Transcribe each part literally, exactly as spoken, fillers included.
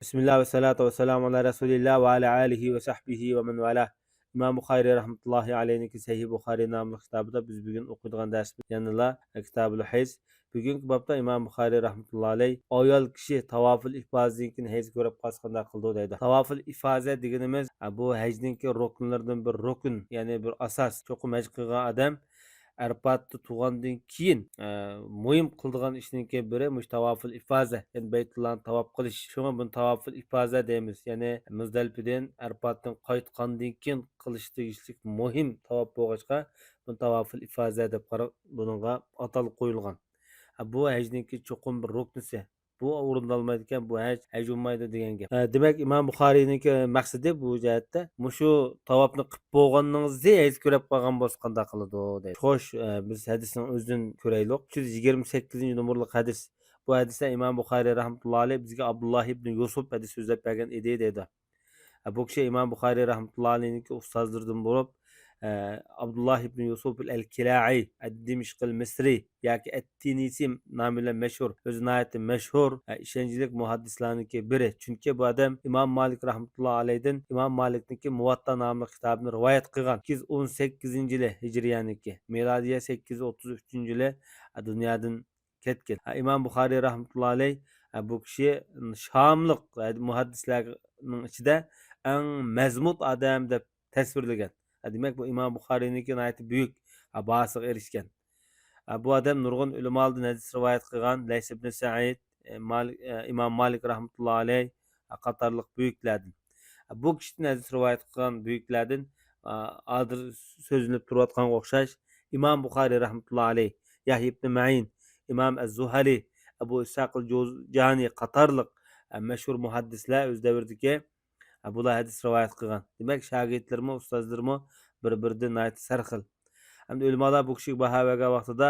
بىسمىللا ۋەسسالاتۇ ۋەسسالامۇ ئالا رەسۇلىللا ۋە ئالا ئالىھى ۋە سەھبىھى ۋە مەن ۋالا. ئىمام بۇخارىي رەھمەتۇللاھى ئەلەيھنىڭكى سەھىھ بۇخارىي ناملىق كىتابىدا بىز بۈگۈن ئوقۇيدىغان دەرسىمىز يەنىلا كىتابۇل ھەج. بۈگۈنكى بابتا ئىمام بۇخارىي رەھمەتۇللاھى ئەلەيھ ئايال كىشى تاۋافۇل ئىفازىدىن كېيىن ھەج كۆرۈپ قالسا قانداق قىلىدۇ دەيدۇ. تاۋافۇل ئىفازە دېگىنىمىز، ئە، بۇ ھەجنىڭكى رۇكنلىرىدىن بىر رۇكن، يەنى بىر ئاساس. چوقۇم ھەج قىلغان ئادەم ئەرپاتتا تۇرغاندىن كېيىن، ئە، مۇھىم قىلىدىغان ئىشنىڭكى بىرى مۇشۇ تاۋافۇل ئىفازە، يەنى بەيتۇللانى تاۋاپ قىلىش. شۇڭا بۇنى تاۋافۇل ئىفازە دەيمىز. يەنى مۇزدەلىپىدىن، ئەرپاتتىن قايتقاندىن كېيىن قىلىش تېگىشلىك مۇھىم تاۋاپ بولغاچقا، بۇنى تاۋافۇل ئىفازە دەپ قارا-، بۇنىڭغا ئاتالغا قويۇلغان. ئە، بۇ ھەجنىڭكى چوقۇم بىر رۇكنىسى. بۇ ئورۇندالمايدىكەن، بۇ ھەج، ھەج بولمايدۇ دېگەن گەپ. ئە، دېمەك، ئىمام بۇخارىينىڭكى مەقسىتى بۇ جەھەتتە، مۇشۇ تاۋاپنى قىلىپ بولغىنىڭىزنى ھەج كۆرۈپ قالغان بولسا قانداق قىلىدۇ دەيدۇ. خوش، ئە، بىز ھەدىسنىڭ ئۆزىدىن كۆرەيلۇق. ئۈچ يۈز يىگىرمە سەككىزىنچى نومۇرلۇق ھەدىس. بۇ ھەدىستە ئىمام بۇخارىي رەھمەتۇللاھى ئەلەيھ بىزگە ئابدۇللاھ ئىبنى يۇسۇپ ھەدىس سۆزلەپ بەرگەن ئىدى دەيدۇ. بۇ كىشى ئىمام بۇخارىي رەھمەتۇللاھى ئەلەيھنىڭكى ئۇستازلىرىدىن بولۇپ، ئابدۇللاھ ئىبن يۇسۇف ئەل كىلائى، ئەد دىمىشقىل مىسرى ياكى ئەت تىنىسى نامى بىلەن مەشھۇر، ئۆزى ناھايىتى مەشھۇر، ئىشەنچلىك مۇھەددىسلارنىڭكى بىرى. چۈنكى بۇ ئادەم ئىمام مالىك رەھمەتۇللاھى ئەلەيھدىن ئىمام مالىكنىڭكى مۇۋاتتا ناملىق كىتابىنى رىۋايەت قىلغان. سەككىز يۈز ئون سەككىزىنچى يىلى ھىجرىيەنىڭكى، مىلادىيە سەككىز يۈز ئوتتۇز ئۈچىنچى يىلى دۇنيادىن كەتكەن. ھە، ئىمام بۇخارىي رەھمەتۇللاھى ئەلەيھ، ھە، بۇ كىشى شاملىق، ھە، مۇھەددىسلەرنىڭ ئىچىدە ئەڭ مەزمۇت ئادەم دەپ تەسۋىرلىگەن. ھە، دېمەك، بۇ ئىمام بۇخارىينىڭكى ناھايىتى بۈيۈك، ھە، باھاسىغا ئېرىشكەن. ھە، بۇ ئادەم نۇرغۇن ئۆلىمالاردىن ھەدىس رىۋايەت قىلغان، لەيس ئىبن سەئىد، ئە، مالىك، ئە، ئىمام مالىك رەھمەتۇللاھى ئەلەيھ، ھە، قاتارلىق بۈيۈكلەردىن. ھە، بۇ كىشىدىن ھەدىس رىۋايەت قىلغان بۈيۈكلەردىن، ھە، ھازىر سۆزلىنىپ تۇرۇۋاتقانغا ئوخشاش، ئىمام بۇخارىي رەھمەتۇللاھى ئەلەيھ، يەھيا ئىبن مەئىن، ئىمام ئەز-زۇھەلى، ئەبۇ ئىسھاق ئەل-جۇرجانى قاتارلىق، ھە، مەشھۇر مۇھەددىسلەر ئۆز دەۋرىدىكى، ھە، بۇلار ھەدىس رىۋايەت قىلغان. دېمەك، شاگىرتلىرىمۇ، ئۇستازلىرىمۇ بىر-بىرىدىن ناھايىتى سەرخىل. ئەمدى ئۆلىمالار بۇ كىشىگە باھا بەرگەن ۋاقتىدا،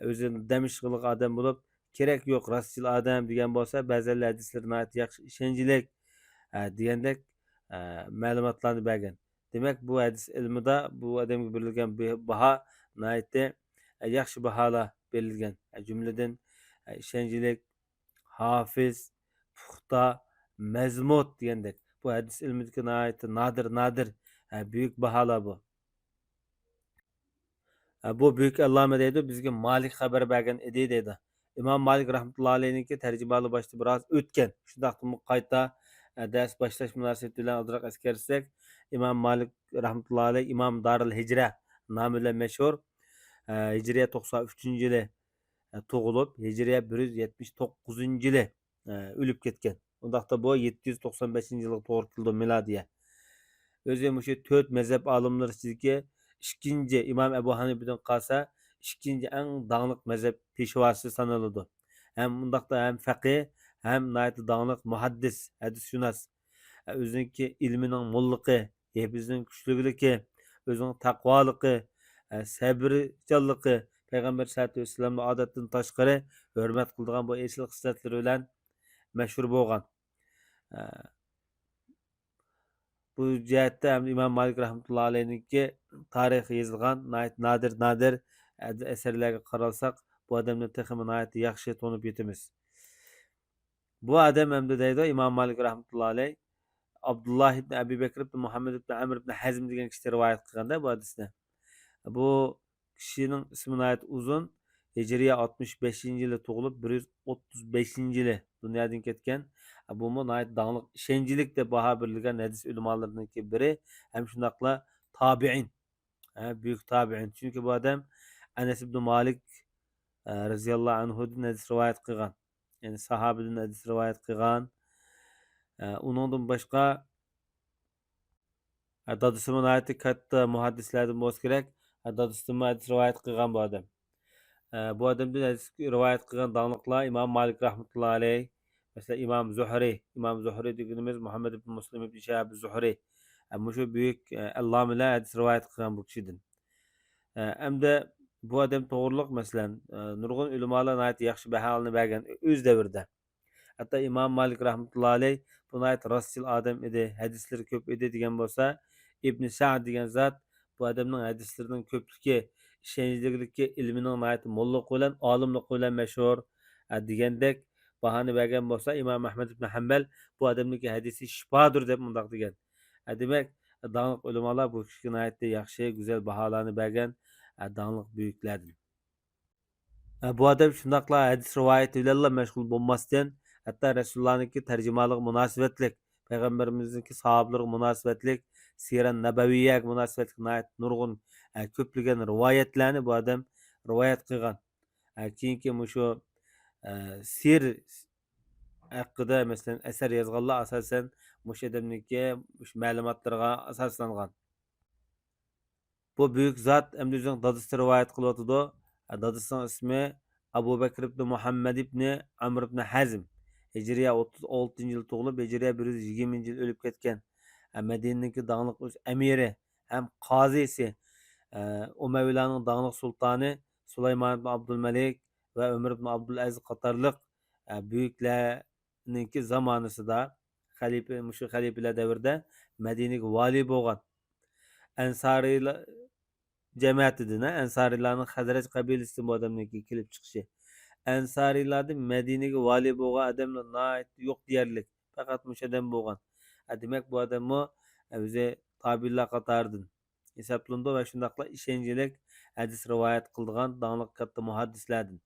ئۆزى دەمىشقلىق ئادەم بولۇپ، كېرەك يوق، راستچىل ئادەم دېگەن بولسا، بەزىلەر ھەدىسلىرى ناھايىتى ياخشى، ئىشەنچلىك، ھە، دېگەندەك، ھە، مەلۇماتلارنى بەرگەن. دېمەك، بۇ ھەدىس ئىلمىدا بۇ ئادەمگە بېرىلگەن بې-، باھا ناھايىتى، ھە، ياخشى باھالار بېرىلگەن. ھە، جۈملىدىن، ھە، ئىشەنچلىك، ھافىز، پۇختا، مەزمۇت دېگەندەك. بۇ ھەدىس ئىلمىدىكى ناھايىتى نادىر، نادىر، ھە، بۈيۈك باھالار بۇ. ھە، بۇ بۈيۈك ئەللامە دەيدۇ، بىزگە مالىك خەۋەر بەرگەن ئىدى دەيدۇ. ئىمام مالىك رەھمەتۇللا ئەلەيھنىڭكى تەرجىمىھالى باشتا بىراز ئۆتكەن. شۇنداقتىمۇ قايتا، ھە، دەرس باشلاش مۇناسىۋىتى بىلەن ئازراق ئەسكەرتسەك، ئىمام مالىك رەھمەتۇللا ئەلەيھ ئىمام دارىل ھىجرە نامى بىلەن مەشھۇر، ھە، ھىجرىيە توقسان ئۈچىنچى يىلى، ھە، تۇغۇلۇپ، ھىجرىيە بىر يۈز يەتمىش توققۇزىنچى يىلى، ھە، ئۆلۈپ كەتكەن. ئۇنداقتا بۇ يەتتە يۈز توقسان بەشىنچى يىلغا توغرا كېلىدۇ مىلادىيە. ئۆزى مۇشۇ تۆت مەزھەپ ئالىملىرى ئىچىدىكى ئىككىنچى، ئىمام ئەبۇ ھەنىپىدىن قالسا، ئىككىنچى ئەڭ داڭلىق مەزھەپ پېشۋاسى سانىلىدۇ. ھەم ئۇنداقتا ھەم فەقىھ، ھەم ناھايىتى داڭلىق مۇھەددىس، ھەدىسشۇناس. ئۆزىنىڭكى ئىلمىنىڭ موللۇقى، ھېفزىنىڭ كۈچلۈكلۈكى، ئۆزىنىڭ تەقۋالىقى، ئە، سەبرىچانلىقى، پەيغەمبەر سەللەللاھۇ ئەلەيھى ۋەسەللەمنى ئادەتتىن تاشقىرى ھۆرمەت قىلىدىغان بۇ ئېسىل خىسلەتلىرى بىلەن مەشھۇر بولغان. ئە، بۇ جەھەتتە ھەم ئىمام مالىك رەھمەتۇللا ئەلەيھنىڭكى تارىخى يېزىلغان ناھايىتى نادىر، نادىر ئەسەرلەرگە قارالساق، بۇ ئادەمنى تېخىمۇ ناھايىتى ياخشى تونۇپ يېتىمىز. بۇ ئادەم ئەمدى دەيدۇ، ئىمام مالىك رەھمەتۇللا ئەلەيھ، ئابدۇللا ئىبن ئەبى بەكر ئىبن مۇھەممەد ئىبن ئەمر ئىبن ھەزم دېگەن كىشى رىۋايەت قىلغاندا بۇ ھەدىسنى. بۇ كىشىنىڭ ئىسمى ناھايىتى ئۇزۇن. ھىجرىيە ئاتمىش بەشىنچى يىلى تۇغۇلۇپ، بىر يۈز ئوتتۇز بەشىنچى يىلى دۇنيادىن كەتكەن. بۇمۇ ناھايىتى داڭلىق، ئىشەنچلىك دەپ باھا بېرىلگەن ھەدىس ئۆلىمالىرىنىڭكى بىرى، ھەم شۇنداقلا تابىئىن. ھە، بۈيۈك تابىئىن. چۈنكى بۇ ئادەم ئەنەس ئىبنى مالىك، ئە، رەزىياللاھۇ ئەنھۇدىن ھەدىس رىۋايەت قىلغان. يەنى ساھابىدىن ھەدىس رىۋايەت قىلغان. ئە، ئۇنىڭدىن باشقا، ئە، دادىسىمۇ ناھايىتى كاتتا مۇھەددىسلەردىن بولسا كېرەك. ئە، دادىسىدىنمۇ ھەدىس رىۋايەت قىلغان بۇ ئادەم. ئە، بۇ ئادەمدىن ھەدىس رىۋايەت قىلغان داڭلىقلار ئىمام مالىك رەھمەتۇللا ئەلەيھ، مەسىلەن، ئىمام زۇھرى. ئىمام زۇھرى دېگىنىمىز مۇھەممەد ئىبن مۇسلىم ئىبن شىھاب زۇھرى. ئە، مۇشۇ بۈيۈك، ئە، ئەللامىلەر ھەدىس رىۋايەت قىلغان بۇ كىشىدىن. ئە، ئەمدى بۇ ئادەم توغرۇلۇق، مەسىلەن، ئە، نۇرغۇن ئۆلىمالار ناھايىتى ياخشى باھالارنى بەرگەن ئۆز دەۋرىدە. ھەتتا ئىمام مالىك رەھمەتۇللا ئەلەيھ بۇ ناھايىتى راستچىل ئادەم ئىدى، ھەدىسلىرى كۆپ ئىدى دېگەن بولسا، ئىبنى سەئد دېگەن زات بۇ ئادەمنىڭ ھەدىسلىرىنىڭ كۆپلۈكى، ئىشەنچلىكلىكى، ئىلمىنىڭ ناھايىتى موللۇقى بىلەن، ئالىملىقى بىلەن مەشھۇر، ئە، دېگەندەك، باھانى بەرگەن بولسا، ئىمام ئەھمەد ئىبن ھەمبەل بۇ ئادەمنىڭكى ھەدىسى شىپادۇر دەپ مۇنداق دېگەن. ئە، دېمەك، داڭلىق ئۆلىمالار بۇ كىشىگە ناھايىتى ياخشى، گۈزەل باھالارنى بەرگەن، ئە، داڭلىق بۆيۈكلەردىن. ئە، بۇ ئادەم شۇنداقلا ھەدىس رىۋايىتى بىلەنلا مەشغۇل بولماستىن، ھەتتا رەسۇلۇللانىڭكى تەرجىمانلىقىغا مۇناسىۋەتلىك، پەيغەمبىرىمىزنىڭكى ساھابىلىرىغا مۇناسىۋەتلىك، سىيرە نەبەۋىيەگە مۇناسىۋەتلىك ناھايىتى نۇرغۇن، ئە، كۆپلىگەن رىۋايەتلەرنى بۇ ئادەم رىۋايەت قىلغان. ئە، كېيىنكى مۇشۇ، ئە، سىر ھەققىدە، مەسىلەن، ئەسەر يازغانلار ئاساسەن مۇشۇ ئادەمنىڭكى مۇشۇ مەلۇماتلىرىغا ئاساسلانغان. بۇ بۈيۈك زات ئەمدى ئۆزىنىڭ دادىسى رىۋايەت قىلىۋاتىدۇ. دادىسىنىڭ ئىسمى ئەبۇ بەكر ئىبنى مۇھەممەد ئىبنى ئەمر ئىبنى ھەزم. ھىجرىيە ئوتتۇز ئالتىنچى يىل تۇغۇلۇپ، ھىجرىيە بىر يۈز يىگىرمىنچى يىل ئۆلۈپ كەتكەن. مەدىنىنىڭكى داڭلىق ئۆز ئەمىرى ھەم قازىسى، ئۇمەۋىلارنىڭ داڭلىق سۇلتانى سۇلايمان ئىبنى ئابدۇلمەلىك ۋە ئۆمەر ئىبنى ئابدۇلئەزىز قاتارلىق بۈيۈكلەر نىڭكى زامانىسىدا خەلىپە، مۇشۇ خەلىپىلەر دەۋرىدە مەدىنىگە ۋالىي بولغان ئەنسارىيلار جەمەتىدىن، ھە، ئەنسارىيلارنىڭ خەزرەج قەبىلىسىدىن بۇ ئادەمنىڭكى كېلىپ چىقىشى. ئەنسارىيلاردىن مەدىنىگە ۋالىي بولغان ئادەملەر ناھايىتى يوق دېيەرلىك. پەقەت مۇشۇ ئادەم بولغان. ھە، دېمەك، بۇ ئادەممۇ ئۆزى تابىئىنلار قاتارىدىن ھېسابلىنىدۇ ۋە شۇنداقلا ئىشەنچلىك ھەدىس رىۋايەت قىلىدىغان داڭلىق كاتتا مۇھەددىسلەردىن.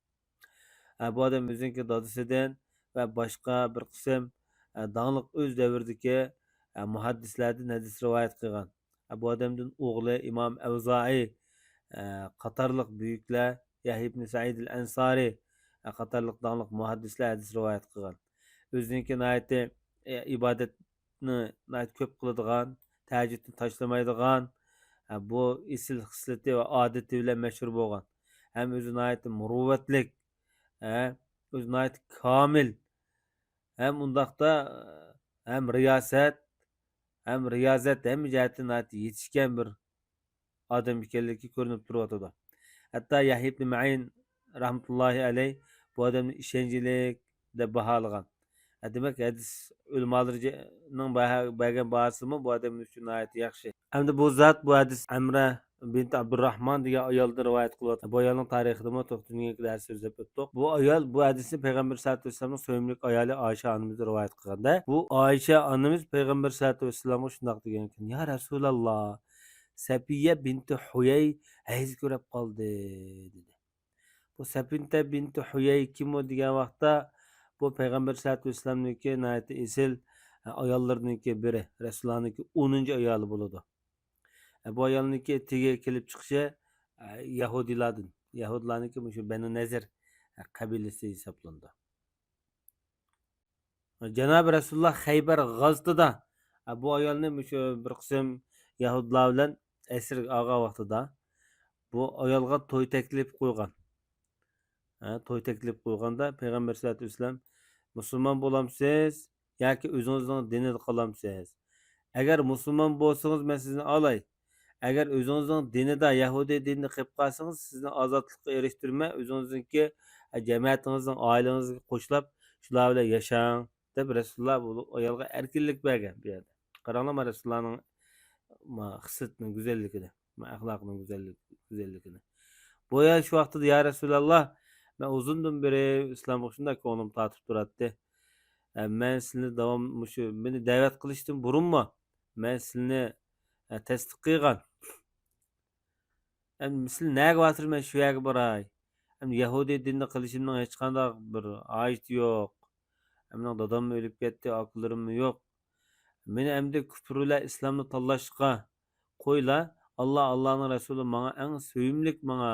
ئە، بۇ ئادەم ئۆزىنىڭكى دادىسىدىن ۋە باشقا بىر قىسىم، ئە، داڭلىق ئۆز دەۋرىدىكى، ئە، مۇھەددىسلەردىن ھەدىس رىۋايەت قىلغان. ئە، بۇ ئادەمدىن ئوغلى ئىمام ئەۋزائىي، ئە، قاتارلىق بۈيۈكلەر، يەھيا ئىبن سەئىد ئەل ئەنسارى، ئە، قاتارلىق داڭلىق مۇھەددىسلەر ھەدىس رىۋايەت قىلغان. ئۆزىنىڭكى ناھايىتى، ئە، ئىبادەتنى ناھايىتى كۆپ قىلىدىغان، تەھەججۇدنى تاشلىمايدىغان، ئە، بۇ ئېسىل خىسلىتى ۋە ئادىتى بىلەن مەشھۇر بولغان. ھەم ئۆزى ناھايىتى مۇرۇۋۋەتلىك، ئە، ئۆزى ناھايىتى كامىل، ھەم ئۇنداقتا، ھەم رىياسەت، ھەم رىيازەت، ھەممە جەھەتتىن ناھايىتى يېتىشكەن بىر ئادەم ئىكەنلىكى كۆرۈنۈپ تۇرۇۋاتىدۇ. ھەتتا يەھيا ئىبن مەئىن رەھمەتۇللاھى ئەلەيھ بۇ ئادەمنى ئىشەنچلىك دەپ باھالىغان. ھە، دېمەك، ھەدىس ئۆلىمالىرىنىڭ باھا-، بەرگەن باھاسىمۇ بۇ ئادەم ئۈچۈن ناھايىتى ياخشى. ئەمدى بۇ زات، بۇ ھەدىس ئەمرە بىنت ئابدۇراھمان دېگەن ئايالدىن رىۋايەت قىلىۋاتىدۇ. بۇ ئايالنىڭ تارىخىدىمۇ توختىمىگەن دەرس سۆزلەپ ئۆتتۇق. بۇ ئايال بۇ ھەدىسنى پەيغەمبەر سەللەللاھۇ ئەلەيھى ۋەسەللەمنىڭ سۆيۈملۈك ئايالى ئائىشە ئانىمىز رىۋايەت قىلغاندا، بۇ ئائىشە ئانىمىز پەيغەمبەر سەللەللاھۇ ئەلەيھى ۋەسەللەمگە شۇنداق دېگەنكەن: يا رەسۇلاللا، سەپىيە بىنتى ھۇيەي ھەيز كۆرۈپ قالدى، دېدى. بۇ سەپىيە بىنتى ھۇيەي كىم ئۇ دېگەن ۋاقىتتا، بۇ پەيغەمبەر سەللەللاھۇ ئەلەيھى ۋەسەللەمنىڭكى ناھايىتى ئېسىل، ئە، ئاياللىرىنىڭكى بىرى، رەسۇلۇللانىڭكى ئونىنچى ئايالى بولىدۇ. ئە، بۇ ئايالنىڭكى تېگى كېلىپ چىقىشى، ئە، يەھۇدىيلاردىن، يەھۇدىيلارنىڭكى مۇشۇ بەنۇ نەزىر، ئە، قەبىلىسى ھېسابلىنىدۇ. جانابى رەسۇلۇللا خەيبەر غازىتىدا، ئە، بۇ ئايالنى مۇشۇ بىر قىسىم يەھۇدىيلار بىلەن ئەسىرگە ئالغان ۋاقتىدا بۇ ئايالغا توي تەكلىپ قويغان. ھە، توي تەكلىپ قويغاندا پەيغەمبەر سەللەللاھۇ ئەلەيھى ۋەسەللەم، مۇسۇلمان بولامسىز ياكى ئۆزىڭىزنىڭ دىنىدا قالامسىز؟ ئەگەر مۇسۇلمان بولسىڭىز، مەن سىزنى ئالاي. ئەگەر ئۆزىڭىزنىڭ دىنىدا، يەھۇدىي دىنىدا قېلىپ قالسىڭىز، سىزنى ئازادلىققا ئېرىشتۈرىمەن، ئۆزىڭىزنىڭكى، ئە، جەمەتىڭىزنىڭ، ئائىلىڭىزگە قوشۇلاپ، شۇلار بىلەن ياشاڭ، دەپ رەسۇلۇللا بۇ ئايالغا ئەركىنلىك بەرگەن بۇ يەردە. قاراڭلار، مانا رەسۇلۇللانىڭ، ما، خىسلىتىنىڭ گۈزەللىكىنى، ما، ئەخلاقىنىڭ گۈزەللىك-، گۈزەللىكىنى. بۇ ئايال شۇ ۋاقتىدا، يا رەسۇلاللا، مەن ئۇزۇندىن بېرى ئىسلامغا شۇنداق كۆڭلۈم تارتىپ تۇراتتى. ئە، مەن سىلىنى داۋام، مۇشۇ مېنى دەۋەت قىلىشتىن بۇرۇنمۇ مەن سىلىنى، ئە، تەستىق قىلغان. ئەمدى سىلى نەگە بارسىلەر، مەن شۇ يەرگە باراي. ئەمدى يەھۇدىي دىنىدا قېلىشىمنىڭ ھېچقانداق بىر ھاجىتى يوق. ئەمدى داداممۇ ئۆلۈپ كەتتى، ئاكىلىرىممۇ يوق. مېنى ئەمدى كۇپۇر بىلەن ئىسلامنى تاللاشقا قويلا. ئاللا، ئاللانىڭ رەسۇلى ماڭا ئەڭ سۆيۈملۈك ماڭا.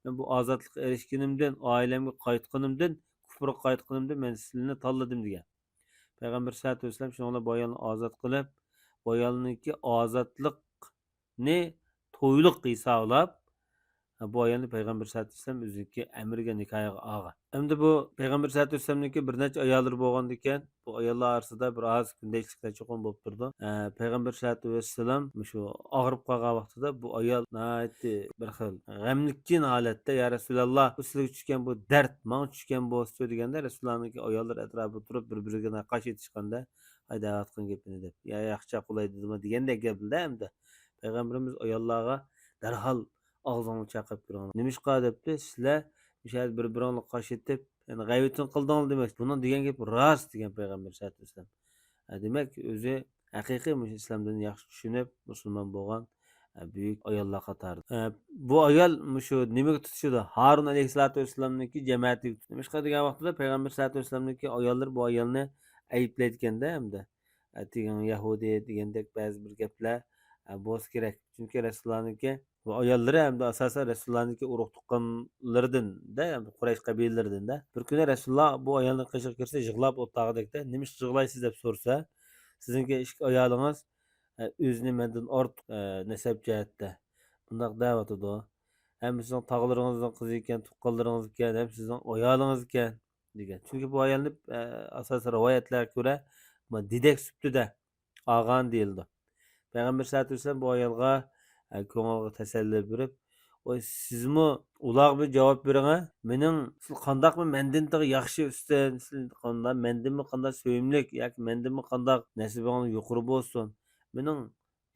مەن بۇ ئازادلىققا ئېرىشكىنىمدىن، ئائىلەمگە قايتقىنىمدىن، كۇپۇرغا قايتقىنىمدىن مەن سىلىنى تاللىدىم، دېگەن. پەيغەمبەر سەللەللاھۇ ئەلەيھى ۋەسەللەم شۇنىڭ بىلەن بۇ ئايالنى ئازاد قىلىپ، بۇ ئايالنىڭكى ئازادلىقنى تويلۇق ھېسابلاپ، بۇ ئايالنى پەيغەمبەر سەللەللاھۇ ئەلەيھى ۋەسەللەم ئۆزىنىڭكى ئەمرىگە، نىكاھىغا ئالغان. ئەمدى بۇ پەيغەمبەر سەللەللاھۇ ئەلەيھى ۋەسەللەمنىڭكى بىر نەچچە ئاياللىرى بولغاندىكەن، بۇ ئاياللار ئارىسىدا بىر ئاز كۈندەشلىكلەر چوقۇم بولۇپ تۇرىدۇ. ئە، پەيغەمبەر سەللەللاھۇ ئەلەيھى ۋەسەللەم مۇشۇ ئاغرىپ قالغان ۋاقتىدا بۇ ئايال ناھايىتى بىر خىل غەمكىن ھالەتتە، يا رەسۇلاللا، بۇ سىلىگە چۈشكەن بۇ دەرد ماڭا چۈشكەن بولسىچۇ دېگەندە، رەسۇلۇللانىڭكى ئاياللىرى ئەتراپىدا تۇرۇپ، بىر-بىرىگە قاش ئېتىشقاندا، ئاي، دەۋاتقان گېپىنى دەپ، يا ياخشىچاق بولاي دېدىما دېگەندەك گەپلىدە ئەمدى. پەيغەمبىرىمىز ئاياللارغا دەرھال ئاغزىڭلارنى چايقاپ بېرىڭلار. نېمىشقا دەپتۇ، سىلەر مۇشۇ يەردە بىر-بىرىڭلار قاش ئېتىپ، يەنى غەيۋىتىنى قىلدىڭلار دېمەكچى. بۇنىڭ دېگەن گېپى راست دېگەن پەيغەمبەر سەللەللاھۇ ئەلەيھى ۋەسەللەم. ئە، دېمەك، ئۆزى ھەقىقىي مۇشۇ ئىسلام دىنىنى ياخشى چۈشىنىپ، مۇسۇلمان بولغان، ئە، بۈيۈك ئاياللار قاتارىدا. ئە، بۇ ئايال مۇشۇ نېمىگە تۇتىشىدۇ؟ ھارۇن ئەلەيھىسسالاتۇ ۋەسسالامنىڭكى جەمەتىگە تۇتىشىدۇ. نېمىشقا دېگەن ۋاقتىدا پەيغەمبەر سەللەللاھۇ ئەلەيھى ۋەسەللەمنىڭكى ئاياللىرى بۇ ئايالنى ئەيىبلەيدىكەن-دە ئەمدى. ئە، دېگەن يەھۇدىي دېگەندەك بەزى بىر گەپلەر، ئە، بولسا كېرەك. چۈنكى رەسۇلۇللانىڭكى بۇ ئاياللىرى ھەمدە ئاساسەن رەسۇلۇللانىڭكى ئۇرۇق تۇغقانلىرىدىن-دە، ھەمدە قۇرەيش قەبىلىلىرىدىن-دە. بىر كۈنى رەسۇلۇللا بۇ ئايالنىڭ قېشىغا كىرسە يىغلاپ ئولتۇرغۇدەكتە، نېمىشقا يىغلايسىز دەپ سورىسا، سىزنىڭكى ئىككى ئايالىڭىز، ئە، ئۆزىنى مەندىن ئارتۇق، ئە، نەسەب جەھەتتە بۇنداق دەۋاتىدۇ. ھەم سىزنىڭ تاغىلىرىڭىزنىڭ قىزى ئىكەن، تۇغقانلىرىڭىز ئىكەن، ھەم سىزنىڭ ئايالىڭىز ئىكەن. دېگەن. چۈنكى بۇ ئايالنى، ئە، ئاساسەن رىۋايەتلەرگە كۆرە، بۇ دېدەك سۈپىتىدە ئاغان دېيىلىدۇ. پەيغەمبەر سەللەللاھۇ ئەلەيھى ۋەسەللەم بۇ ئايالغا، ئە، كۆڭلىگە تەسەللى بېرىپ، ۋاي، سىزمۇ ئۇلارغا بىر جاۋاب بېرىڭە، مېنىڭ سىز قانداقمۇ مەندىن تېخى ياخشى ئۈستۈن، سىز قانداق، مەندىنمۇ قانداق سۆيۈملۈك ياكى مەندىنمۇ قانداق نەسىبىڭىز يۇقىرى بولسۇن. مېنىڭ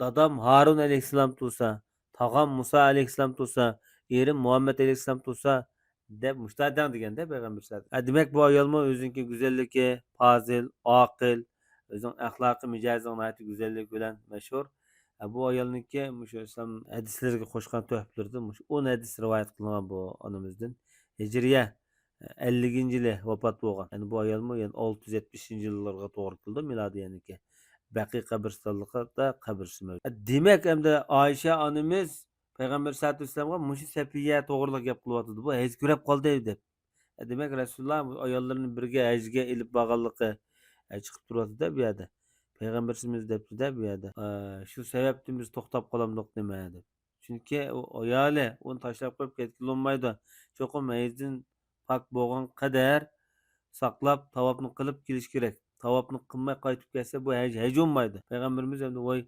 دادام ھارۇن ئەلەيھىسسالام تۇرسا، تاغام مۇسا ئەلەيھىسسالام تۇرسا، ئېرىم مۇھەممەد ئەلەيھىسسالام تۇرسا، دەپ مۇشۇنداق دەڭ دېگەندە پەيغەمبەر سەللەللاھۇ ئەلەيھى ۋەسەللەم. ئە، دېمەك، بۇ ئايالمۇ ئۆزىنىڭكى گۈزەللىكى، پازىل، ئاقىل، ئۆزىنىڭ ئەخلاقىي مىجەزىنىڭ ناھايىتى گۈزەللىكى بىلەن مەشھۇر. ئە، بۇ ئايالنىڭكى مۇشۇ ئىسلام ھەدىسلىرىگە قوشقان تۆھپىلىرىدىن مۇشۇ ئون ھەدىس رىۋايەت قىلىنغان بۇ ئانىمىزدىن. ھىجرىيە ئەللىكىنچى يىلى ۋاپات بولغان. يەنى بۇ ئايالمۇ يەنى ئالتە يۈز يەتمىشىنچى يىللارغا توغرا كېلىدۇ مىلادىيەنىڭكى. بەقىي قەبرىستانلىقىدا قەبرىسى مەۋجۇت. دېمەك، ئەمدى ئائىشە ئانىمىز پەيغەمبەر سەللەللاھۇ ئەلەيھى ۋەسەللەمگە مۇشۇ سەپىيە توغرىلىق گەپ قىلىۋاتىدۇ. بۇ ھەيز كۆرۈپ قالدى دەپ. دېمەك، رەسۇلۇللا ئاياللىرىنى بىرگە ھەجگە ئېلىپ بارغانلىقى، ئە، چىقىپ تۇرۇۋاتىدۇ بۇ يەردە. پەيغەمبىرىمىز دەپتۇ-دە بۇ يەردە. ئە، شۇ سەۋەبتىن بىز توختاپ قالامدۇق نېمە دەپ. چۈنكى ئۇ ئايالى ئۇنى تاشلاپ قويۇپ كەتكىلى بولمايدۇ. چوقۇم ھەيزدىن پاك بولغان قەدەر ساقلاپ، تاۋاپنى قىلىپ كېلىش كېرەك. تاۋاپنى قىلماي قايتىپ كەتسە، بۇ ھەج، ھەج بولمايدۇ. پەيغەمبىرىمىز ئەمدى، ۋاي،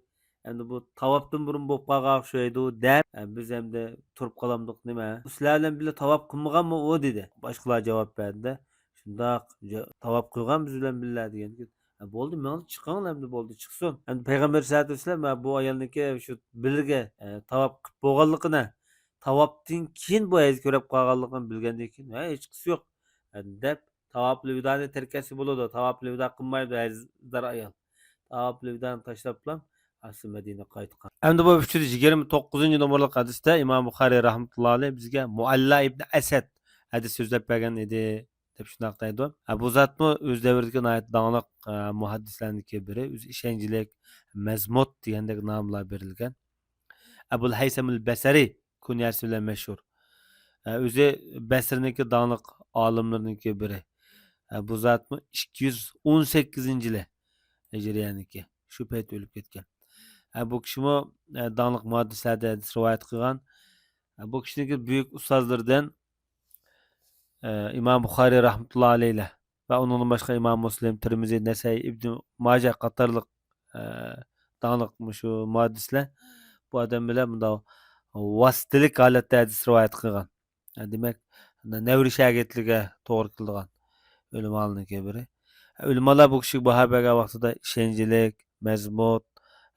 ئەمدى بۇ تاۋاپتىن بۇرۇن بولۇپ قالغان ئوخشايدۇ، دەپ، ئە، بىز ئەمدى تۇرۇپ قالامدۇق نېمە؟ سىلەر بىلەن بىللە تاۋاپ قىلمىغانمۇ ئۇ؟ دېدى. باشقىلار جاۋاب بەردى. شۇنداق، جا-، تاۋاپ قىلغان بىز بىلەن بىللە دېگەندىكىن، ھە، بولدى، مېڭىڭ، چىقىڭ ئەمدى، بولدى، چىقسۇن. ئەمدى پەيغەمبەر سەللەللاھۇ ئەلەيھى ۋەسەللەم، ھە، بۇ ئايالنىڭكى شۇ بىلگە، ئە، تاۋاپ قىلىپ بولغانلىقىنى، تاۋاپتىن كېيىن بۇ ھەيز كۆرۈپ قالغانلىقىنى بىلگەندىن كېيىن، ھە، ھېچقىسى يوق، ھە، دەپ، تاۋاپۇل ۋىدانى تەرك ئەتسە بولىدۇ. تاۋاپۇل ۋىدا قىلمايدۇ ھەيزدار ئايال. تاۋاپۇل ۋىدانى تاشلاپلا، ئەسلى مەدىنىگە قايتقان. ئەمدى بۇ ئۈچ يۈز يىگىرمە توققۇزىنچى نومۇرلۇق ھەدىستە ئىمام بۇخارىي رەھمەتۇللاھى ئەلەيھى بىزگە مۇئەللا ئىبنى ئەسەد ھەدىس سۆزلەپ بەرگەن ئىدى. دەپ شۇنداق دەيدۇ. ھە، بۇ زاتمۇ ئۆز دەۋرىدىكى ناھايىتى داڭلىق، ئە، مۇھەددىسلەرنىڭكى بىرى، ئۆزى ئىشەنچلىك، مەزمۇت دېگەندەك ناملار بېرىلگەن. ئەبۇل ھەيسەمۇل بەسرى كۇنيەسى بىلەن مەشھۇر. ئە، ئۆزى بەسرىنىڭكى داڭلىق ئالىملىرىنىڭكى بىرى. ئە، بۇ زاتمۇ ئىككى يۈز ئون سەككىزىنچى يىلى ھىجرىيەنىڭكى. شۇ پەيتتە ئۆلۈپ كەتكەن. ئە، بۇ كىشىمۇ، ئە، داڭلىق مۇھەددىسلەردىن ھەدىس رىۋايەت قىلغان. ئە، بۇ كىشىنىڭكى بۈيۈك ئۇستازلىرىدىن ئىمام بۇخارىي رەھمەتۇللا ئەلەيھى ۋە ئۇنىڭدىن باشقا ئىمام مۇسلىم، تىرمىزى، نەسەئىي، ئىبنى ماجە قاتارلىق، ئە، داڭلىق مۇشۇ مۇھەددىسلەر بۇ ئادەم بىلەن مۇنداق ۋاسىتىلىك ھالەتتە ھەدىس رىۋايەت قىلغان. ئە، دېمەك، نەۋرە شاگىرتلىكىگە توغرا كېلىدىغان ئۆلىمالارنىڭكى بىرى. ئۆلىمالار بۇ كىشىگە باھا بەرگەن ۋاقتىدا ئىشەنچلىك، مەزمۇت،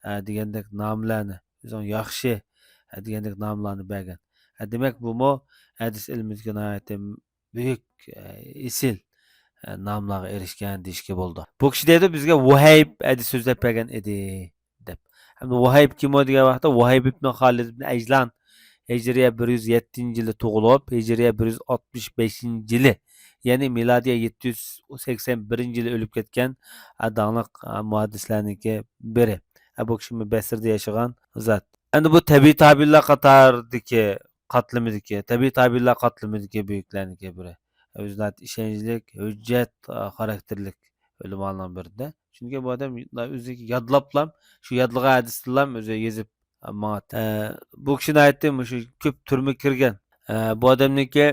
ئە، دېگەندەك ناملارنى، ئۆزىنىڭ ياخشى، ئە، دېگەندەك ناملارنى بەرگەن. ئە، دېمەك، بۇمۇ ھەدىس ئىلمىدىكى ناھايىتى بۈيۈك، ئە، ئېسىل، ئە، ناملارغا ئېرىشكەن دېيىشكە بولىدۇ. بۇ كىشى دەيدۇ، بىزگە ۋۇھەيب ھەدىس سۆزلەپ بەرگەن ئىدى، دەپ. ئەمدى ۋۇھەيب كىم ئۇ دېگەن ۋاقىتتا، ۋۇھەيب ئىبن خالىد ئىبن ئەجلان ھىجرىيە بىر يۈز يەتتىنچى يىلى تۇغۇلۇپ، ھىجرىيە بىر يۈز ئاتمىش بەشىنچى يىلى، يەنى مىلادىيە يەتتە يۈز سەكسەن بىرىنچى يىلى ئۆلۈپ كەتكەن، ئە، داڭلىق، ئە، مۇھەددىسلەرنىڭكى بىرى. ئە، بۇ كىشىمۇ بەسرىدە ياشىغان زات. ئەمدى بۇ تەبىئىي تابىئىنلار قاتارىدىكى قاتلىمىدىكى، تەبىئىي تابىئىنلار قاتلىمىدىكى بۈيۈكلەرنىڭكى بىرى. ئۆزى ناھايىتى ئىشەنچلىك، ھۆججەت، ئا، خاراكتېرلىك ئۆلىمالارنىڭ بىرىدە. چۈنكى بۇ ئادەم ئۆزىنىڭكى يادلاپلا، شۇ يادلىغان ھەدىسىدىنلا ئۆزى يېزىپ، ئا، ماڭاتتى. ئە، بۇ كىشى ناھايىتى مۇشۇ كۆپ تۈرمىگە كىرگەن. ئە، بۇ ئادەمنىڭكى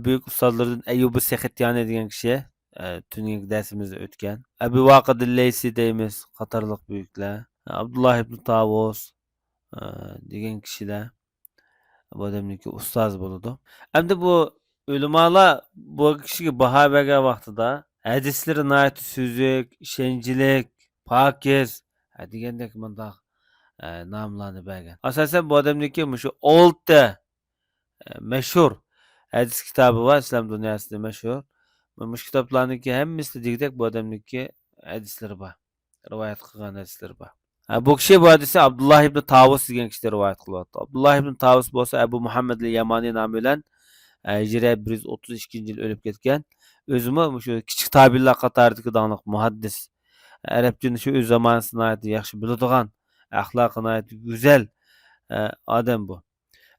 بۈيۈك ئۇستازلىرىدىن ئەييۇبى سېخىتيانى دېگەن كىشى، ئە، تۈنۈگۈنكى دەرسىمىزدە ئۆتكەن. ئەبى ۋاقىد لەيسى دەيمىز، قاتارلىق بۈيۈكلەر. ئابدۇللا ئىبن تاۋۇس، ئە، دېگەن كىشىلەر. بۇ ئادەمنىڭكى ئۇستازى بولىدۇ. ئەمدى بۇ ئۆلىمالار بۇ كىشىگە باھا بەرگەن ۋاقتىدا ھەدىسلىرى ناھايىتى سۈزۈك، ئىشەنچلىك، پاكىز، ھە، دېگەندەك مۇنداق، ئە، ناملارنى بەرگەن. ئاساسەن بۇ ئادەمنىڭكى مۇشۇ ئالتە، ئە، مەشھۇر ھەدىس كىتابى بار، ئىسلام دۇنياسىدا مەشھۇر. مۇشۇ كىتابلارنىڭكى ھەممىسىدە دېگۈدەك بۇ ئادەمنىڭكى ھەدىسلىرى بار. رىۋايەت قىلغان ھەدىسلىرى بار. ھە، بۇ كىشى بۇ ھەدىسنى ئابدۇللا ئىبن تاۋۇس دېگەن كىشىدىن رىۋايەت قىلىۋاتىدۇ. ئابدۇللا ئىبن تاۋۇس بولسا ئەبۇ مۇھەممەد يامانى نامى بىلەن، ئە، ھىجرىيە بىر يۈز ئوتتۇز ئىككىنچى يىل ئۆلۈپ كەتكەن. ئۆزىمۇ مۇشۇ كىچىك تابىئىنلار قاتارىدىكى داڭلىق مۇھەددىس. ئەرەبچىنى شۇ ئۆز زامانىسىدا ناھايىتى ياخشى بىلىدىغان، ئەخلاقى ناھايىتى گۈزەل، ئە، ئادەم بۇ.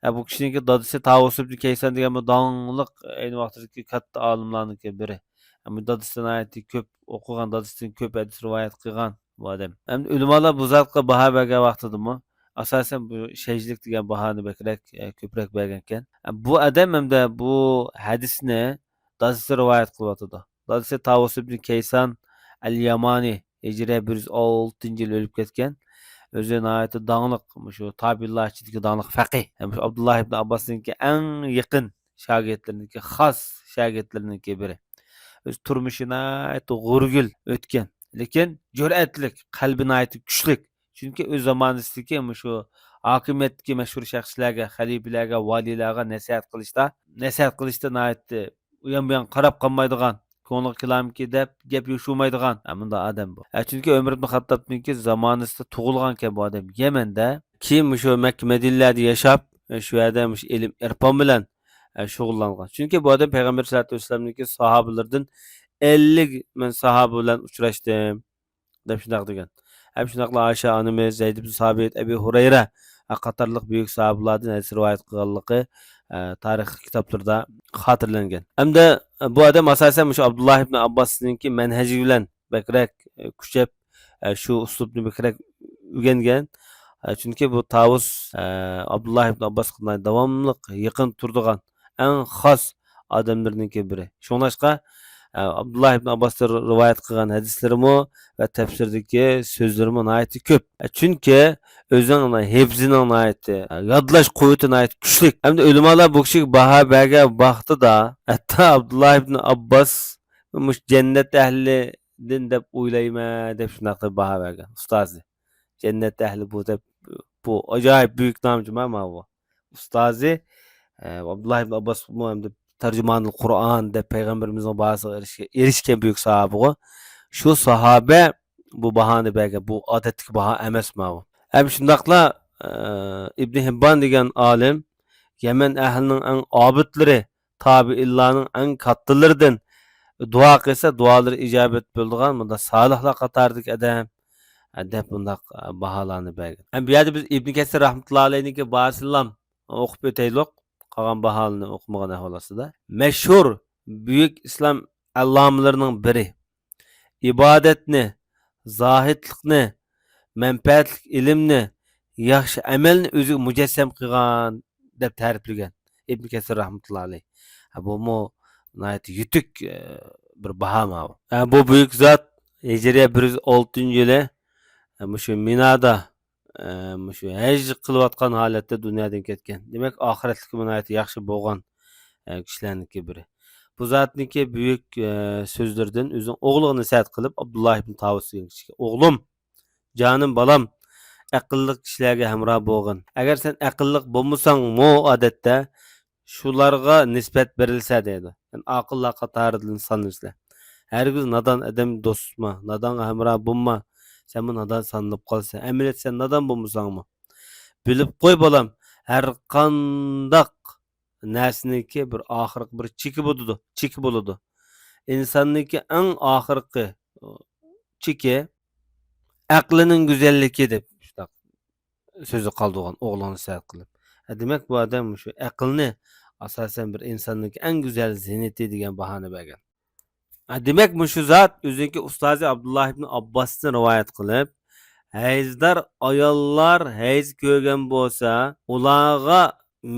ئە، بۇ كىشىنىڭكى دادىسى تاۋۇس ئىبن كەيسان دېگەن بۇ داڭلىق، ئەينى ۋاقىتتىكى كاتتا ئالىملارنىڭكى بىرى. ئە، بۇ دادىسى ناھايىتى كۆپ ئوقۇغان، دادىسىدىن كۆپ ھەدىس رىۋايەت قىلغان بۇ ئادەم. ئەمدى ئۆلىمالار بۇ زاتقا باھا بەرگەن ۋاقتىدىمۇ، ئاساسەن، بۇ شەيجلىك دېگەن باھانى بەكرەك، ئە، كۆپرەك بەرگەنكەن. ئە، بۇ ئادەم ھەمدە بۇ ھەدىسنى دادىسى رىۋايەت قىلىۋاتىدۇ. دادىسى تاۋۇس ئىبن كەيسان ئەل يامانى، ھىجرىيە بىر يۈز ئالتىنچى يىل ئۆلۈپ كەتكەن. ئۆزى ناھايىتى داڭلىق، مۇشۇ تابىئىنلار ئىچىدىكى داڭلىق فەقىھ. ھەم مۇشۇ ئابدۇللا ئىبن ئابباسنىڭكى ئەڭ يېقىن شاگىرتلىرىنىڭكى، خاس شاگىرتلىرىنىڭكى بىرى. ئۆز تۇرمۇشى ناھايىتى غورىگىل ئۆتكەن. لېكىن جۈرئەتلىك، قەلبى ناھايىتى كۈچلۈك. چۈنكى ئۆز زامانىسىدىكى مۇشۇ ھاكىمىيەتتىكى مەشھۇر شەخسلەرگە، خەلىپىلەرگە، ۋالىيلارغا نەسىھەت قىلىشتا، نەسىھەت قىلىشتا ناھايىتى ئۇيان بۇيان قاراپ قالمايدىغان، كۆڭلىگە كېلەرمىكى دەپ گەپ يوشۇرمايدىغان، ھە، مۇنداق ئادەم بۇ. ھە، چۈنكى ئۆمەر ئىبن خەتتابنىڭكى زامانىسىدا تۇغۇلغانكەن بۇ ئادەم يەمەندە. كېيىن مۇشۇ مەككە مەدىنىلەردە ياشاپ، شۇ يەردە مۇشۇ ئىلىم ئىرپان بىلەن شۇغۇللانغان. چۈنكى بۇ ئادەم پەيغەمبەر سەللەللاھۇ ئەلەيھى ۋەسەللەمنىڭكى ساھابىلىرىدىن ئەللىك مەن ساھابە بىلەن ئۇچراشتىم. دەپ شۇنداق دېگەن. ھەم شۇنداقلا ئائىشە ئانىمىز، زەيد ئىبن سابىت، ئەبى ھۇرەيرە قاتارلىق بۈيۈك ساھابىلاردىن ھەدىس رىۋايەت قىلغانلىقى، ئە، تارىخ كىتابلىرىدا خاتىرىلەنگەن. ھەمدە بۇ ئادەم ئاساسەن مۇشۇ ئابدۇللا ئىبن ئابباسنىڭكى مەنھەجى بىلەن بەكرەك، ئە، كۈچەپ، ئە، شۇ ئۇسلۇبنى بەكرەك ئۆگەنگەن. ئە، چۈنكى بۇ تاۋۇس، ئە، ئابدۇللا ئىبن ئابباسقا داۋاملىق يېقىن تۇرىدىغان ئەڭ خاس ئادەملىرىنىڭكى بىرى. شۇڭلاشقا، ئە، ئابدۇللا ئىبن ئابباستىن رىۋايەت قىلغان ھەدىسلىرىمۇ ۋە تەپسىردىكى سۆزلىرىمۇ ناھايىتى كۆپ. ئە، چۈنكى ئۆزىنىڭ ھىفزىنىڭ ناھايىتى، ئە، يادلاش قۇۋۋىتى ناھايىتى كۈچلۈك. ھەمدە ئۆلىمالار بۇ كىشىگە باھا بەرگەن ۋاقتىدا، ھەتتا ئابدۇللا ئىبن ئابباس مۇشۇ جەننەت ئەھلىدىن دەپ ئويلايمەن، دەپ شۇنداق دەپ باھا بەرگەن ئۇستازى. جەننەت ئەھلى بۇ دەپ، بۇ ئاجايىپ بۈيۈك نام جۇما ماۋۇ. ئۇستازى، ئە، ئابدۇللا ئىبن ئابباسمۇ ھەمدە تەرجىمانۇل قۇرئان دەپ پەيغەمبىرىمىزنىڭ باھاسىغا ئېرىشكەن، ئېرىشكەن بۈيۈك ساھابىغۇ. شۇ ساھابە بۇ باھانى بەرگەن، بۇ ئادەتتىكى باھا ئەمەس ماۋۇ. ھەم شۇنداقلا، ئە، ئىبنى ھىببان دېگەن ئالىم يەمەن ئەھلىنىڭ ئەڭ ئابىدلىرى، تابىئىنلارنىڭ ئەڭ كاتتىلىرىدىن، دۇئا قىلسا دۇئالىرى ئىجابەت بولىدىغان مۇنداق سالىھلار قاتارىدىكى ئادەم، دەپ بۇنداق باھالارنى بەرگەن. ھەم بۇ يەردە بىز ئىبن كەسىر رەھمەتۇللا ئەلەيھنىڭكى باھاسىنىلا ئوقۇپ ئۆتەيلۇق. قالغان باھالارنى ئوقۇمىغان ئەھۋال ئاستىدا. مەشھۇر بۈيۈك ئىسلام ئەللامىلىرىنىڭ بىرى. ئىبادەتنى، زاھىدلىقنى، مەنپەئەتلىك ئىلىمنى، ياخشى ئەمەلنى ئۆزىگە مۇجەسسەم قىلغان دەپ تەرىپلىگەن ئىبن كەسىر رەھمەتۇللا ئەلەيھ. ھە، بۇمۇ ناھايىتى يېتۈك، ئە، بىر باھا ماۋۇ. ھە، بۇ بۈيۈك زات ھىجرىيە بىر يۈز ئالتىنچى يىلى، ھە، مۇشۇ مىنادا، ئە، مۇشۇ ھەج قىلىۋاتقان ھالەتتە دۇنيادىن كەتكەن. دېمەك، ئاخىرەتلىكى ناھايىتى ياخشى بولغان، ئە، كىشىلەرنىڭكى بىرى. بۇ زاتنىڭكى بۈيۈك، ئە، سۆزلىرىدىن ئۆزىنىڭ ئوغلىغا نەسىھەت قىلىپ، ئابدۇللا ئىبن تاۋۇس دېگەن كىشىگە، ئوغلۇم، جانىم بالام، ئەقىللىق كىشىلەرگە ھەمراھ بولغىن. ئەگەر سەن ئەقىللىق بولمىساڭمۇ ئادەتتە شۇلارغا نىسبەت بېرىلسە دەيدۇ. يەنى ئاقىللار قاتارىدىن سانىلىسىلەر. ھەرگىز نادان ئادەم دوست تۇتما، نادانغا ھەمراھ بولما. سەنمۇ نادان سانىلىپ قالىسەن. ئەمەلىيەتتە سەن نادان بولمىساڭمۇ. بىلىپ قوي بالام، ھەر قانداق نەرسىنىڭكى بىر ئاخىرقى بىر چېكى بولىدۇ، چېكى بولىدۇ. ئىنساننىڭكى ئەڭ ئاخىرقى چېكى ئەقلىنىڭ گۈزەللىكى دەپ شۇنداق سۆزى قالدۇرغان ئوغلىغا نەسىھەت قىلىپ. ھە، دېمەك، بۇ ئادەم مۇشۇ ئەقىلنى ئاساسەن بىر ئىنساننىڭكى ئەڭ گۈزەل زىننىتى دېگەن باھانى بەرگەن. ھە، دېمەك، مۇشۇ زات ئۆزىنىڭكى ئۇستازى ئابدۇللا ئىبن ئابباستىن رىۋايەت قىلىپ، ھەيزدار ئاياللار ھەيز كۆرگەن بولسا، ئۇلارغا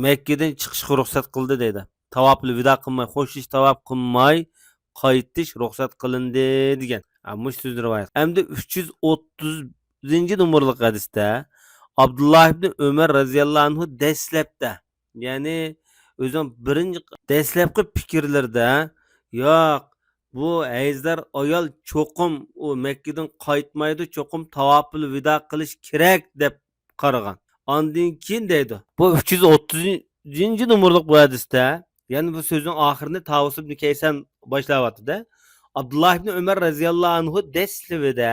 مەككىدىن چىقىشقا رۇخسەت قىلدى دەيدۇ. تاۋاپۇل ۋىدا قىلماي، خوشلىشىش تاۋاپ قىلماي قايتىش رۇخسەت قىلىندى دېگەن. ھە، مۇشۇ سۆزنى رىۋايەت. ئەمدى ئۈچ يۈز ئوتتۇزىنچى نومۇرلۇق ھەدىستە ئابدۇللا ئىبنى ئۆمەر رەزىياللاھۇ ئەنھۇ دەسلەپتە، يەنى ئۆزىنىڭ بىرىنچى دەسلەپكى پىكىرلىرىدە، ياق، بۇ ھەيزدار ئايال چوقۇم ئۇ مەككىدىن قايتمايدۇ، چوقۇم تاۋاپۇل ۋىدا قىلىش كېرەك دەپ قارىغان. ئاندىن كېيىن دەيدۇ، بۇ ئۈچ يۈز ئوتتۇزىنچى نومۇرلۇق بۇ ھەدىستە يەنى بۇ سۆزنىڭ ئاخىرىنى تاۋۇس ئىبنى كەيسان باشلاۋاتىدۇ. ئابدۇللا ئىبنى ئۆمەر رەزىياللاھۇ ئەنھۇ دەسلىۋىدە،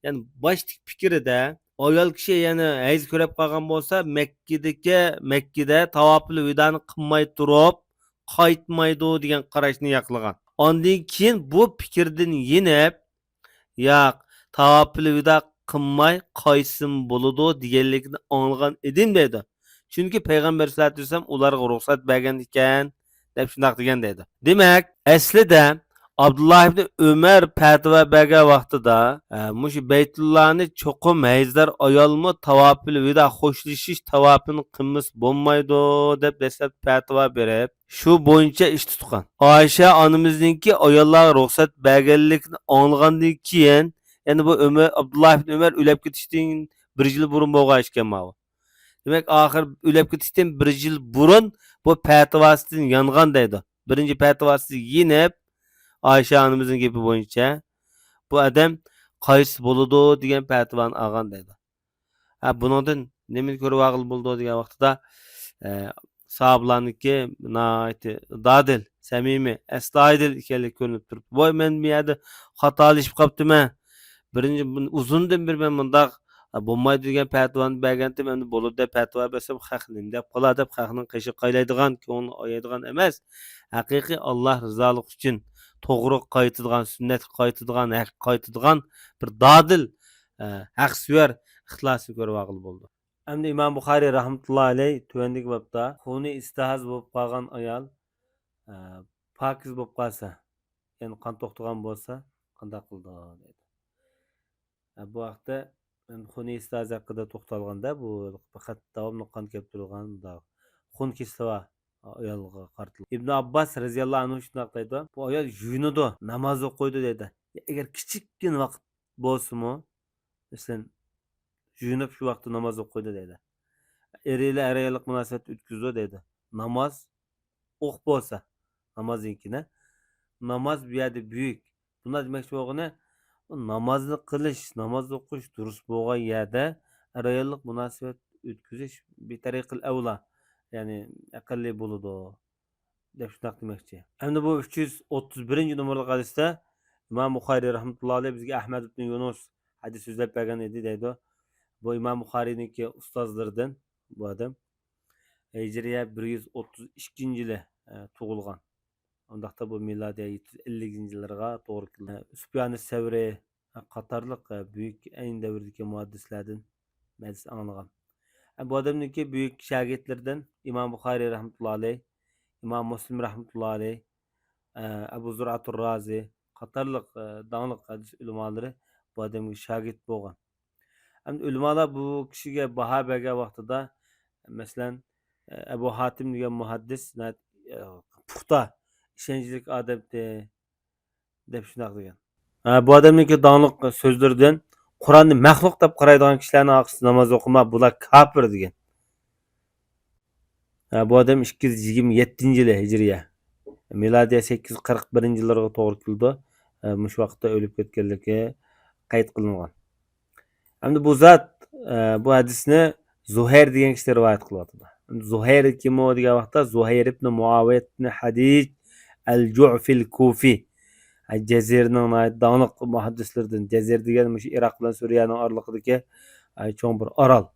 يەنى باشتىكى پىكرىدە، ئايال كىشى يەنە ھەيز كۆرۈپ قالغان بولسا، مەككىدىكى، مەككىدە تاۋاپىل ۋىدانى قىلماي تۇرۇپ قايتمايدۇ دېگەن قاراشنى ياقلىغان. ئاندىن كېيىن بۇ پىكىردىن يېنىپ، ياق، تاۋاپىل ۋىدا قىلماي قايتسىمۇ بولىدۇ دېگەنلىكىنى ئاڭلىغان ئىدىم دەيدۇ. چۈنكى پەيغەمبەر سەللەللاھۇ ئەلەيھى ۋەسەللەم ئۇلارغا رۇخسەت بەرگەن ئىكەن، دەپ شۇنداق دېگەن دەيدۇ. دېمەك، ئەسلىدە ئابدۇللا ئىبنى ئۆمەر پەتىۋا بەرگەن ۋاقتىدا، ئە، مۇشۇ بەيتۇللانى چوقۇم ھەيزدار ئايالمۇ تاۋاپىل ۋىدا خوشلىشىش تاۋاپىنى قىلمىسا بولمايدۇ، دەپ دەسلەپ پەتىۋا بېرىپ، شۇ بويىچە ئىش تۇتقان. ئائىشە ئانىمىزنىڭكى ئاياللارغا رۇخسەت بەرگەنلىكىنى ئاڭلىغاندىن كېيىن، يەنى بۇ ئۆمەر، ئابدۇللا ئىبنى ئۆمەر ئۆلۈپ كېتىشتىن بىر يىل بۇرۇن بولغان ئىكەن ماۋۇ. دېمەك، ئاخىر ئۆلۈپ كېتىشتىن بىر يىل بۇرۇن بۇ پەتىۋاسىدىن يانغان دەيدۇ. بىرىنچى پەتىۋاسىدىن يېنىپ، ئائىشە ئانىمىزنىڭ گېپى بويىچە، بۇ ئادەم قايسى بولىدۇ دېگەن پەتىۋانى ئالغان دەيدۇ. ھە، بۇنىڭدىن نېمىنى كۆرۈۋالغىلى بولىدۇ دېگەن ۋاقتىدا، ئە، ساھابىلارنىڭكى ناھايىتى دادىل، سەمىمىي، ئەستايىدىل ئىكەنلىكى كۆرۈنۈپ تۇرۇپتۇ. ۋاي، مەن بۇ يەردە خاتالىشىپ قاپتىمەن. بىرىنچى، بۇ-، ئۇزۇندىن بېرى مەن مۇنداق، ئە، بولمايدۇ دېگەن پەتىۋانى بەرگەنتىم، ئەمدى بولىدۇ دەپ پەتىۋا بەرسەم، خەق نېمە دەپ قالار دەپ، خەقنىڭ قېشىغا قايلايدىغان، كۆڭلىنى ئايايدىغان ئەمەس. ھەقىقىي ئاللا رىزالىقى ئۈچۈن توغرىغا قايتىدىغان، سۈننەتكە قايتىدىغان، ھەققە قايتىدىغان بىر دادىل، ئە، ھەقسۆيەر ئىخلاسنى كۆرۈۋالغىلى بولىدۇ. ئەمدى ئىمام بۇخارىي رەھمەتۇللا ئەلەي تۆۋەندىكى بابتا خۇنى ئىستىھاز بولۇپ قالغان ئايال، ئە، پاكىز بولۇپ قالسا، يەنى قان توختىغان بولسا، قانداق قىلىدۇ دەيدۇ. ئە، بۇ ھەقتە خۇنى ئىستىھاز ھەققىدە توختالغاندا، بۇ پەقەت داۋاملىق قان كەپ تۇرىدىغان مۇنداق خۇن كېسىلى بار ئايالغا قارىتىلغان. ئىبن ئابباس رەزىياللاھۇ ئەنھۇ شۇنداق دەيدۇ، بۇ ئايال يۇيۇنىدۇ، ناماز ئوقۇيدۇ دەيدۇ. ئەگەر كىچىككىنە ۋاقىت بولسىمۇ، مەسىلەن، يۇيۇنۇپ شۇ ۋاقىتتا ناماز ئوقۇيدۇ دەيدۇ. ئېرى بىلەن ئەر-ئاياللىق مۇناسىۋەت ئۆتكۈزىدۇ دەيدۇ. ناماز ئوقۇپ بولسا، نامازدىن كېيىن، ناماز بۇ يەردە بۈيۈك. بۇنداق دېمەكچى بولغىنى، نامازنى قىلىش، ناماز ئوقۇش دۇرۇس بولغان يەردە ئەر-ئاياللىق مۇناسىۋەت ئۆتكۈزۈش بىتەرىقىل ئەۋلا، يەنى ئەقەللىي بولىدۇ، دەپ شۇنداق دېمەكچى. ئەمدى بۇ ئۈچ يۈز ئوتتۇز بىرىنچى نومۇرلۇق ھەدىستە ئىمام بۇخارىي رەھمەتۇللا ئەلەيھ بىزگە ئەھمەد ئىبن يۇنۇس ھەدىس سۆزلەپ بەرگەن ئىدى دەيدۇ. بۇ ئىمام بۇخارىينىڭكى ئۇستازلىرىدىن بۇ ئادەم. ھىجرىيە بىر يۈز ئوتتۇز ئىككىنچى يىلى، ئە، تۇغۇلغان. ئۇنداقتا بۇ مىلادىيە يەتتە يۈز ئەللىكىنچى يىللارغا توغرا كېلىدۇ. سۇپيان سەۋرى قاتارلىق، ئە، بۈيۈك ئەينى دەۋردىكى مۇھەددىسلەردىن ھەدىس ئاڭلىغان. ئە، بۇ ئادەمنىڭكى بۈيۈك شاگىرتلىرىدىن ئىمام بۇخارىي رەھمەتۇللا ئەلەيھ، ئىمام مۇسلىم رەھمەتۇللا ئەلەيھ، ئە، ئەبۇ زۇرئەتۇر رازى قاتارلىق، ئە، داڭلىق ھەدىس ئۆلىمالىرى بۇ ئادەمگە شاگىرت بولغان. ئەمدى ئۆلىمالار بۇ كىشىگە باھا بەرگەن ۋاقتىدا، مەسىلەن، ئەبۇ ھاتىم دېگەن مۇھەددىس ناھايىتى، ئە، پۇختا، ئىشەنچلىك ئادەمتى، دەپ شۇنداق دېگەن. ھە، بۇ ئادەمنىڭكى داڭلىق سۆزلىرىدىن، «قۇرئاننى مەخلۇق دەپ قارايدىغان كىشىلەرنىڭ ئارقىسىدا ناماز ئوقۇما، بۇلار كاپىر» دېگەن. ھە، بۇ ئادەم ئىككى يۈز يىگىرمە يەتتىنچى يىلى ھىجرىيە. مىلادىيە سەككىز يۈز قىرىق بىرىنچى يىللارغا توغرا كېلىدۇ. ھە، مۇشۇ ۋاقىتتا ئۆلۈپ كەتكەنلىكى قەيت قىلىنغان. ئەمدى بۇ زات، ئە، بۇ ھەدىسنى زۇھەير دېگەن كىشى رىۋايەت قىلىۋاتىدۇ. زۇھەير كىمۇ دېگەن ۋاقىتتا، زۇھەير ئىبن مۇئاۋىيەت ئىبن ھەدىج ئەل جۇئفىل كۇفى. ئە، جەزىرىنىڭ ناھايىتى داڭلىق مۇھەددىسلىرىدىن. جەزىر دېگەن مۇشۇ ئىراق بىلەن سۈرىيەنىڭ ئارىلىقىدىكى، ئە، چوڭ بىر ئارال.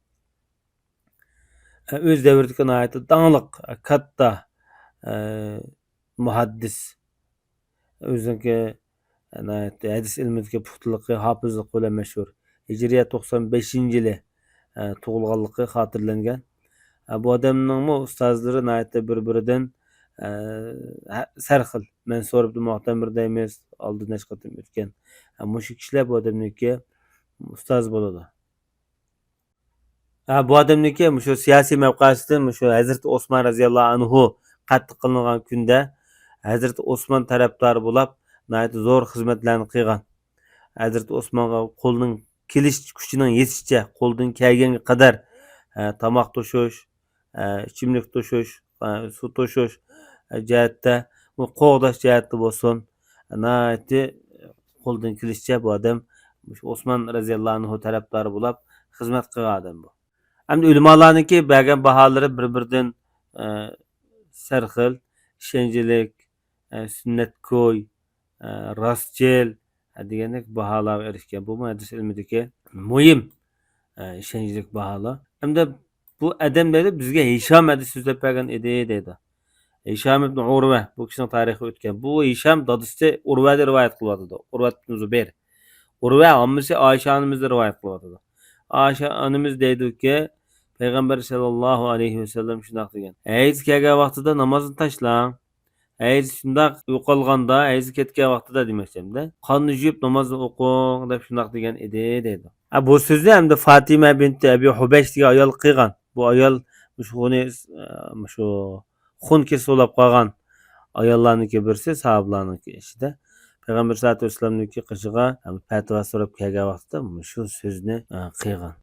ئە، ئۆز دەۋرىدىكى ناھايىتى داڭلىق، ئە، كاتتا، ئە، مۇھەددىس. ئۆزىنىڭكى، ئە، ناھايىتى ھەدىس ئىلمىدىكى پۇختىلىقى، ھاپىزلىقى بىلەن مەشھۇر. ھىجرىيە توقسان بەشىنچى يىلى، ئە، تۇغۇلغانلىقى خاتىرىلەنگەن. ئە، بۇ ئادەمنىڭمۇ ئۇستازلىرى ناھايىتى بىر-بىرىدىن، ئە، ھە-، سەرخىل. مەنسۇر ئىبن مۇئتەمىر دەيمىز، ئالدىن نەچچە قېتىم ئۆتكەن. ئە، مۇشۇ كىشىلەر بۇ ئادەمنىڭكى ئۇستازى بولىدۇ. ھە، بۇ ئادەمنىڭكى مۇشۇ سىياسىي مەۋقەسىدىن مۇشۇ ھەزرىتى ئوسمان رەزىياللاھۇ ئەنھۇ قەتل قىلىنغان كۈندە ھەزرىتى ئوسمان تەرەپدارى بولاپ، ناھايىتى زور خىزمەتلەرنى قىلغان. ھەزرىتى ئوسمانغا قولىنىڭ كېلىش، كۈچىنىڭ يېتىشىچە، قولىدىن كەلگەنگە قەدەر، ھە، تاماق توشۇش، ئە، ئىچىملىك توشۇش، ئە، سۇ توشۇش، ئە، جەھەتتە، بۇ قوغداش جەھەتتە بولسۇن، ناھايىتى قولىدىن كېلىشىچە بۇ ئادەم مۇشۇ ئوسمان رەزىياللاھۇ ئەنھۇ تەرەپدارى بولۇپ خىزمەت قىلغان ئادەم بۇ. ئەمدى ئۆلىمالارنىڭكى بەرگەن باھالىرى بىر-بىرىدىن، ئە، سەرخىل. ئىشەنچلىك، ئە، سۈننەتكوي، ئە، راستچىل، ئە، دېگەندەك باھالارغا ئېرىشكەن. بۇمۇ ھەدىس ئىلمىدىكى مۇھىم، ئە، ئىشەنچلىك باھالار. ئەمدى بۇ ئادەم دەيدۇ، بىزگە ھىشام ھەدىس سۆزلەپ بەرگەن ئىدى دەيدۇ. ھىشام ئىبن ئۇرۋە، بۇ كىشىنىڭ تارىخى ئۆتكەن. بۇ ھىشام دادىسى ئۇرۋەدىن رىۋايەت قىلىۋاتىدۇ. ئۇرۋەت ئىبن زۇبەير. ئۇرۋە ھەممىسى ئائىشە ئانىمىزدىن رىۋايەت قىلىۋاتىدۇ. ئائىشە ئانىمىز دەيدۇكى، پەيغەمبەر سەللەللاھۇ ئەلەيھى ۋەسەللەم شۇنداق دېگەن: ھەيز كەلگەن ۋاقتىدا نامازنى تاشلاڭ. ھەيز شۇنداق يوقالغاندا، ھەيز كەتكەن ۋاقتىدا دېمەكچى ئەمدى. قاننى يۇيۇپ نامازنى ئوقۇڭ دەپ شۇنداق دېگەن ئىدى دەيدۇ. ھە، بۇ سۆزنى ئەمدى فاتىمە بىنتى ئەبى ھۇبەيش دېگەن ئايال قىلغان. بۇ ئايال مۇشۇ خۇنى، مۇشۇ خۇن كېسىلى بولۇپ قالغان ئاياللارنىڭكى بىرسى، ساھابىلارنىڭكى ئىچىدە. پەيغەمبەر سەللەللاھۇ ئەلەيھى ۋەسەللەمنىڭكى قېشىغا پەتىۋا سوراپ كەلگەن ۋاقتىدا مۇشۇ سۆزنى، ئە، قىلغان.